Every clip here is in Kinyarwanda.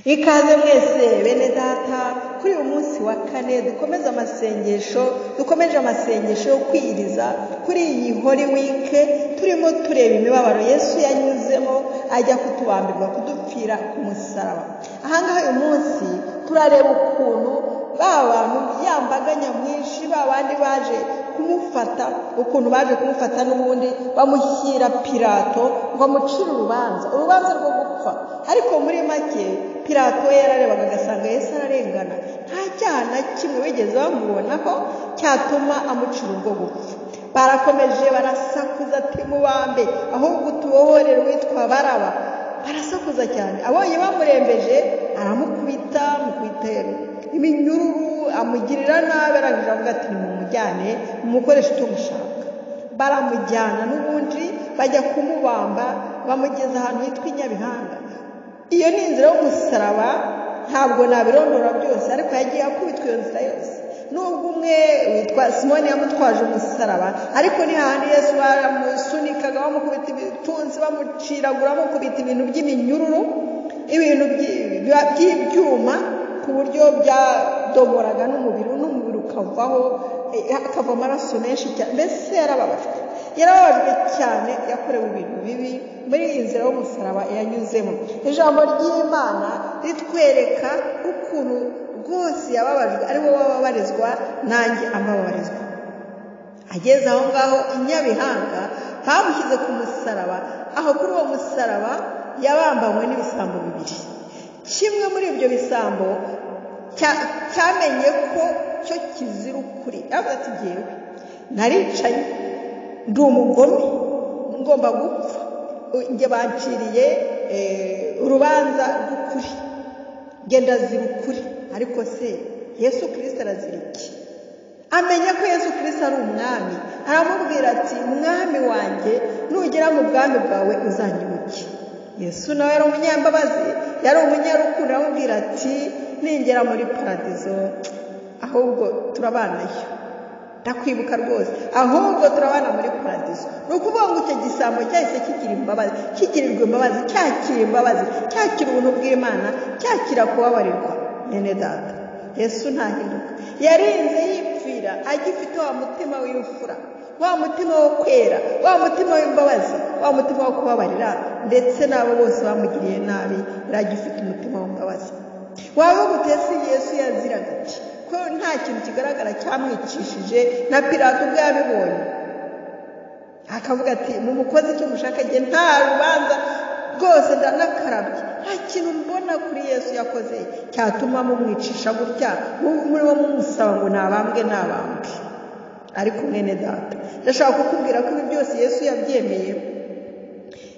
Ikaze mwese bene data kuri uyu munsi wa kane dukomeje amasengesho yo kwiriza kuri iyi Holy Week. Turimo tureba imibabaro Yesu yanyuzemo ajya kutubambirwa, kudupfira ku musaraba. Ahangaha uyu munsi turareba ukuntu ba bantu yambaga nyamwinshi, ba bandi baje kumufata, ukuntu baje kumufata n'ubundi bamushyira Pilato ngo amucire urubanza rwo gupfa. Ariko muri make Pilato yararebaga agasanga Yesu ararengana, nta cyaha na kimwe wigeze bamubonaho cyatuma amucira urwo gupfa. Barakomeje barasakuza ati mubambe, ahubwo tubohorere witwa Baraba. Barasakuza cyane, abonye bamurembeje aramukubita, mukubita iminyururu, amugirira nabi, arangije avuga ati nimumujyane mumukoreshe icyo mushaka. Baramujyana n'ubundi bajya kumubamba, bamugeza ahantu hitwa i Nyabihanga. Iyo ni inzira y'umusaraba, ntabwo nabirondora byose, ariko yagiye akubitwa iyo nzira yose. Nubwo umwe witwa Simoni yamutwaje umusaraba, ariko ni hahandi Yesu baramusunikaga, bamukubita ibipfunsi, bamuciragura, bamukubita ibintu by'iminyururu, ibintu by'ibyuma, ku buryo byadomoraga n'umubiri ukavaho, akava amaraso menshi cyane. Mbese yarababajwe cyane, yakorewe ibintu bibi muri iyi nzira y'umusaraba yanyuzemo. Ijambo ry'Imana ritwereka ukuntu rwose yababajwe, ari wowe wababarizwa nanjye ambabarizwa. Ageze aho ngaho i Nyabihanga bamushyize ku musaraba. Aho kuri uwo musaraba yabambanywe n'ibisambo bibiri. Kimwe muri ibyo bisambo cyamenye ko cyo kizira ukuri, yavuze ati jyewe naricaye, ndi umugome, ngomba gupfa, njye banciriye urubanza rw'ukuri, njye ndazira ukuri. Ariko se Yesu Kristo arazira iki? Amenya ko Yesu Kristo ari umwami, aramubwira ati mwami wanjye, nugera mu bwami bwawe uzanyibuke. Yesu nawe yari umunyambabazi, yari umunyarukundo, aramubwira ati ningera muri paradizo ahubwo turabanayo, ndakwibuka rwose, ahubwo turabana muri paradizo. Ni ukuvuga ngo icyo gisambo cyahise kigira imbabazi, kigirirwa imbabazi, cyakira imbabazi, cyakira ubuntu bw'Imana, cyakira kubabarirwa. Mwene data, Yesu ntahinduka, yarinze yipfira agifite wa mutima w'imfura, wa mutima wo kwera, wa mutima w'imbabazi, wa mutima wo kubabarira, ndetse n'abo bose bamugiriye nabi yaragifite umutima w'imbabazi. Waba gutese Yesu yaziraga iki? Ko nta kintu kigaragara cyamwicishije, na Pilato ubwo yabibonye akavuga ati mumukoze icyo mushaka, njye nta rubanza rwose, ndanakarabye, nta kintu mbona kuri Yesu yakoze cyatuma mumwicisha gutya, murimo mumusaba ngo nabambwe nabambwe. Ariko mwene data, ndashaka kukubwira ko ibi byose Yesu yabyemeye.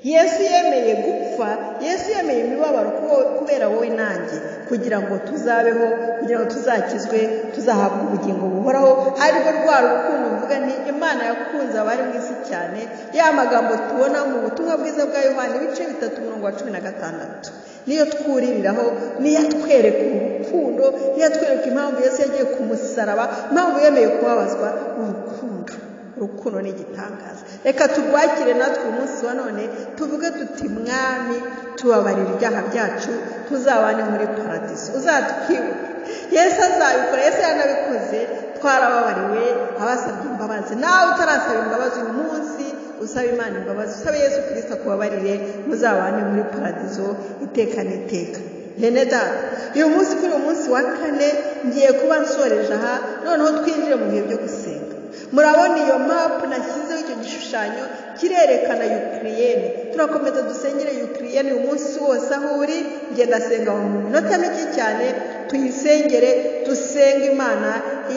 Yesu yemeye gupfa, Yesu yemeye imibabaro kubera wowe nanjye, kugira ngo tuzabeho, kugira ngo tuzakizwe, tuzahabwa ubugingo buhoraho. Ariko rwa rukundo mvuga nti Imana yakunze abari mu isi cyane, ya magambo tubona mu butumwa bwiza bwa Yohana ibice 3 umurongo wa 16, niyo twuririraho, niyo atwereka urukundo, niyo atwereka impamvu Yesu yagiye ku musaraba, impamvu yemeye kubabazwa. Urukundo, urukundo ni igitangaza. Reka turwakire natwe umunsi wa none, tuvuge tuti mwami tubabarira ibyaha byacu, tuzabane muri paradiso, uzatwibuke. Yesu azabikora, Yesu yanabikoze, twarababariwe abasabye imbabazi. Nawe utarasaba imbabazi uyu munsi, usaba Imana imbabazi, usabe Yesu Kristo akubabarire, muzabane muri paradiso iteka n'iteka. Bene data, uyu munsi kuri uyu munsi wa kane ngiye kuba nsoreje aha, noneho twinjire mu bihe byo gusenga. Murabona iyo mapu nashyizeho, icyo gishushanyo kirerekana Ukraine. Turakomeza dusengere Ukraine uyu munsi wose aho uri. Njye ndasenga mu minota mike cyane, tuyisengere, dusenge Imana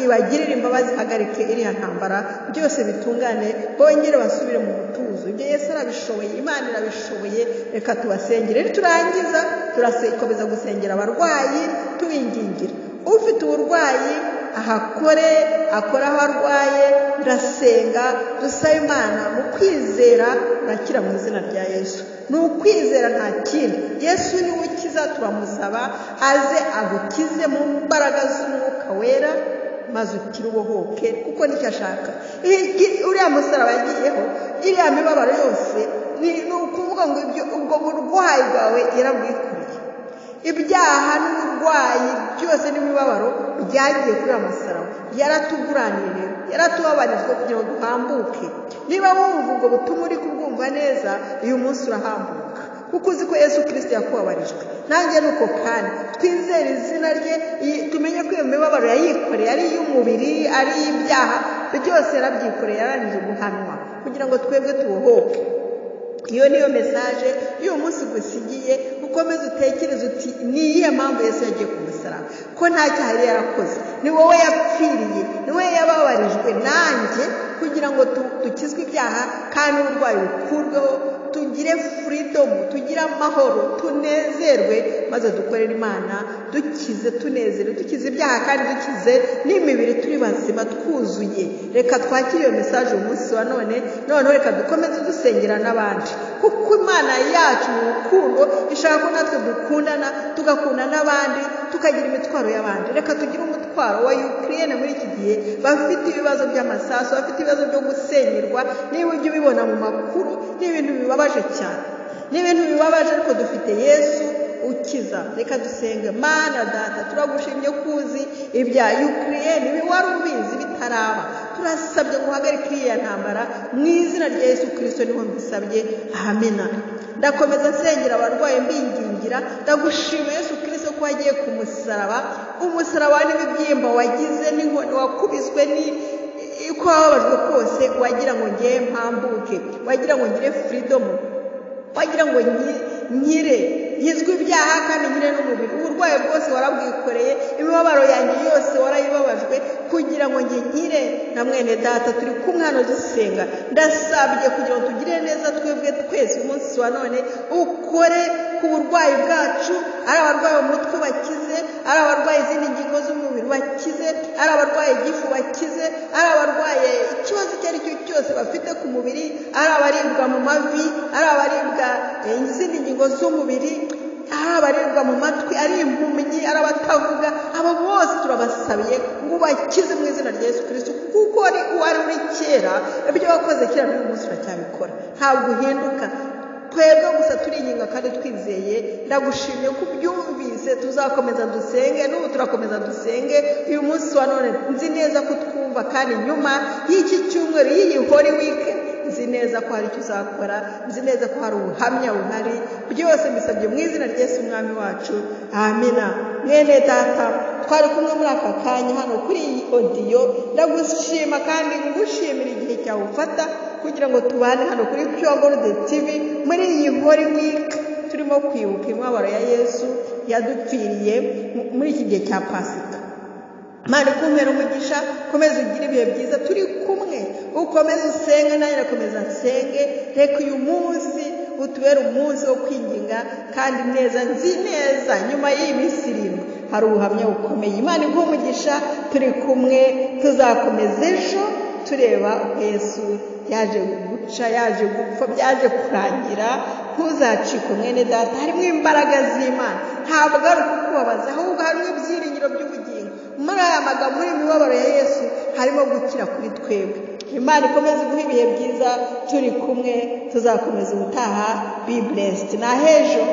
ibagirire imbabazi, ihagarike iriya ntambara, byose bitungane, bongere basubire mu mutuzo. Ibyo Yesu arabishoboye, Imana irabishoboye. Reka tubasengere. Niturangiza turakomeza gusengera abarwayi, tubingingira. Ufite uburwayi ahakore, akora aho arwaye. Ndasenga dusaba Imana mu kwizera, urakira mu izina rya Yesu. Ni ukwizera, nta kindi. Yesu niwe ukiza, turamusaba aze agukize mu mbaraga z'umwuka wera, maze ukire ubohoke, kuko nicyo ashaka. Uriya musaraba yagiyeho, iriya mibabaro yose, ni ukuvuga ngo ubwo burwayi bwawe yarabwikoreye. Ibyaha Ibyaha n'uburwayi byose n'imibabaro byagiye kuri uyu musaraba. Yaratuguraniriye, yaratubabarijwe kugira ngo duhambuke. Niba wumva ubwo butumwa uri kubwumva neza, uyu munsi urahambuka, kuko uzi ko Yesu Kristo yakubabarijwe. Nanjye nuko kandi twizere izina rye, tumenye ko iyo mibabaro yayikoreye ari iy'umubiri, ari iy'ibyaha, byose yarabyikoreye, yarangije guhanwa kugira ngo twebwe tubohoke. Iyo niyo message y'uyu munsi gusigiye. Ukomeze utekereze uti ni iyihe mpamvu Yesu yagiye ku musaraba, ko nta cyaha yari yarakoze, ni wowe yapfiriye, ni wowe yababarijwe nanjye kugira ngo dukizwe ibyaha kandi n'uburwayi bukurweho, tugire freedom, tugire amahoro, tunezerwe, maze dukorere Imana dukize, tunezere, dukize ibyaha kandi dukize n'imibiri, turi bazima twuzuye. Reka twakire iyo message uyu munsi wa none. Noneho reka dukomeze dusengera n'abandi, kuko Imana yacu mu rukundo ishaka ko natwe dukundana, tugakunda n'abandi, tukagira imitwaro y'abandi. Reka tugire umutwaro wa Ukraine muri iki gihe bafite ibibazo by'amasasu, bafite ibibazo byo gusenyerwa. Niba ujya ubibona mu makuru, ni ibintu bibabaje cyane, ni ibintu bibabaje, ariko dufite Yesu ukiza. Reka dusenge. Mana Data, turagushimye ko uzi ibya Ukraine, ibi wari ubizi bitaraba. Turasabye ngo uhagarike iriya ntambara mu izina rya Yesu Kristo, niho mbisabye, amena. Ndakomeza nsengera abarwayi mbingingira. Ndagushima Yesu Kristo ko wagiye ku musaraba, umusaraba n'ibibyimba wagize, n'inkoni wakubiswe, ni uko wababajwe kose, wagira ngo ngiye mpambuke, wagira ngo ngire freedom, wagira ngo nkire, nkizwe ibyaha kandi nkire n'umubiri. Uburwayi bwose warabwikoreye, imibabaro yanjye yose warayibabajwe kugira ngo njye nkire. Na mwene Data turi kumwe hano dusenga, ndasabye kugira ngo tugire neza twebwe twese umunsi wa none, ukore ku burwayi bwacu, ari abarwaye umutwe bakize, ari abarwaye izindi ngingo z'umubiri bakize, ari abarwaye igifu bakize, ari abarwaye ikibazo icyo ari cyo cyose bafite ku mubiri, ari abaribwa mu mavi, ari abaribwa izindi ngingo z'umubiri, ari abaribwa mu matwi, ari impumyi, ari abatavuga, abo bose turabasabiye ngo ubakize mu izina rya Yesu Kristo, kuko wari uri kera, ibyo wakoze kera n'uyu munsi uracyabikora, ntabwo uhinduka. Twebwe gusa turinginga kandi twizeye. Ndagushimiye ko ubyumvise. Tuzakomeza dusenge, n'ubu turakomeza dusenge uyu munsi wa none. Nzi neza ko utwumva, kandi nyuma y'iki cyumweru, y'iyi Holy Week, nzi neza ko hari icyo uzakora, nzi neza ko hari ubuhamya buhari. Byose mbisabye mu izina rya Yesu Umwami wacu, amina. Mwene Data twari kumwe muri aka kanya hano kuri iyi audio, ndagushima kandi ngushimira igihe cyawe ufata kugira ngo tubane hano kuri Pure Gold TV muri iyi Holy Week turimo kwibuka imibabaro ya Yesu yadupfiriye muri iki gihe cya Pasika. Imana ikumpera umugisha, komeza ugire ibihe byiza, turi kumwe, ukomeze usenge, nanjye nakomeza nsenge. Reka uyu munsi utubere umunsi wo kwinginga kandi neza. Nzi neza nyuma y'iyi minsi irindwi hari ubuhamya bukomeye. Imana iguhe umugisha, turi kumwe, tuzakomeza ejo tureba uko Yesu yaje guca, yaje gupfa, byaje kurangira. Ntuzacikwe mwene Data, harimo imbaraga z'Imana, ntabwo ari ukukubabaza, ahubwo harimo ibyiringiro by'ubugingo. Muri aya magambo, muri imibabaro ya Yesu harimo gukira kuri twebwe. Imana ikomeze guha ibihe byiza, turi kumwe, tuzakomeza ubutaha. Be blessed. Na hejo.